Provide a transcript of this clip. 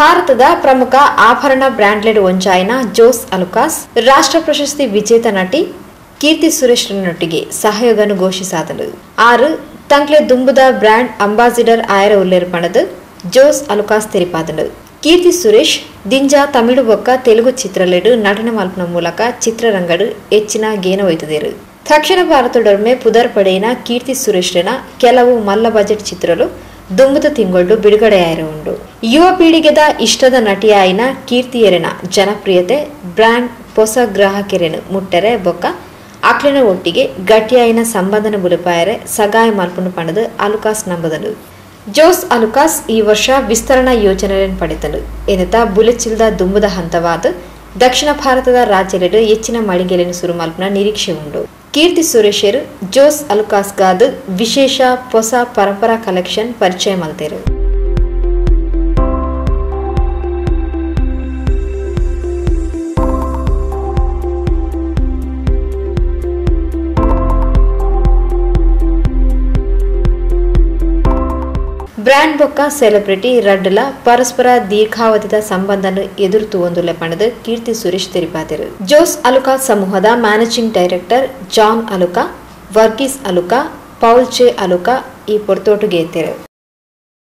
ಭಾರತದ ಪ್ರಮುಖ ಆಭರಣ ಬ್ರ್ಯಾಂಡ್ಲೆಡ್ ಒಂಜಾಯಿನ ಜೋಸ್ ಅಲುಕಾಸ್ ರಾಷ್ಟ್ರ ಪ್ರಶಸ್ತಿ ವಿಜೇತ ನಟಿ ಕೀರ್ತಿ ಸುರೇಶ್ರನೊಟ್ಟಿಗೆ ಸಹಯೋಗನು ಘೋಷಿಸಾದಳು. ಆರು ತಂಕ್ಲೆ ದುಂಬುದ brand ambassador ಆಯರ ಉಲ್ಲೇರ್ ಪಣದು Jose Alukkas ತೆರಿಪಾದಳು. Keerthy Suresh ದಿಂಜಾ Tamil ಬೊಕ್ಕ ತೆಲುಗು ಚಿತ್ರಲೆಡು ನಟನೆ ಮಲ್ಪನ ಮೂಲಕ ಚಿತ್ರರಂಗಡು ಹೆಚ್ಚಿನ ಗೇನ ಒಯ್ತದೇರು. ದಕ್ಷಿಣ ಭಾರತದೊರ್ಮೆ ಪುದರ್ ಪಡೆಯಿನ ಕೀರ್ತಿ ಸುರೇಶ್ರನ ಕೆಲವು ಮಲ್ಲ ಬಜೆಟ್ ಚಿತ್ರಲು ದುಂಬುದ ತಿಂಗೊಳ್ಳು ಬಿಡುಗಡೆಯಾಯಿರ ಉಂಡು. ಯುವ ಪೀಳಿಗೆದ ಇಷ್ಟದ ನಟಿಯಾಯಿನ ಕೀರ್ತಿಯರೆನ ಜನಪ್ರಿಯತೆ ಬ್ರ್ಯಾಂಡ್ ಪೊಸ ಗ್ರಾಹಕೆರೆನು ಮುಟ್ಟರೆ ಬೊಕ್ಕ ಅಕ್ಲೆನ ಒಟ್ಟಿಗೆ ಗಟ್ಟಿಯಾಯಿನ ಸಂಬಂಧನ ಬುಲಪಾಯರೆ ಸಗಾಯ ಮಲ್ಪುನು ಪಣದು ಅಲುಕಾಸ್ ನಂಬದನು. ಜೋಸ್ ಅಲುಕಾಸ್ ಈ ವರ್ಷ ವಿಸ್ತರಣಾ ಯೋಜನೆಯನ್ನು ಪಡೆತನು. ಎನ್ನುತ್ತ ಬುಲೆಚಿಲ್ದ ದುಂಬುದ ಹಂತವಾದ ದಕ್ಷಿಣ ಭಾರತದ ರಾಜ್ಯಲೆಡು ಹೆಚ್ಚಿನ ಮಳಿಗೆಲೆನು ಸುರು ಮಲ್ಪುನ ನಿರೀಕ್ಷೆ ಉಂಡು. ಕೀರ್ತಿ ಸುರೇಶರು ಜೋಸ್ ಅಲುಕಾಸ್ಗಾದ ವಿಶೇಷ ಪೊಸ ಪರಂಪರಾ ಕಲೆಕ್ಷನ್ ಪರಿಚಯ ಮಲ್ತೇರು. ಬ್ರ್ಯಾಂಡ್ ಬೊಕ್ಕ ಸೆಲೆಬ್ರಿಟಿ ರಡ್ಡಲ ಪರಸ್ಪರ ದೀರ್ಘಾವಧಿದ ಸಂಬಂಧನು ಎದುರು ತೂವೊಂದುಲ್ಲೆ ಪಣದು ಕೀರ್ತಿ ಸುರೇಶ್ ತೆರಿಪಾದೆರು. ಜೋಸ್ ಅಲುಕಾ ಸಮೂಹದ managing director John Alukka, Varghese Alukka, Paul J Alukka ಈ ಪೊರ್ತೋಟುಗೇತೆರು.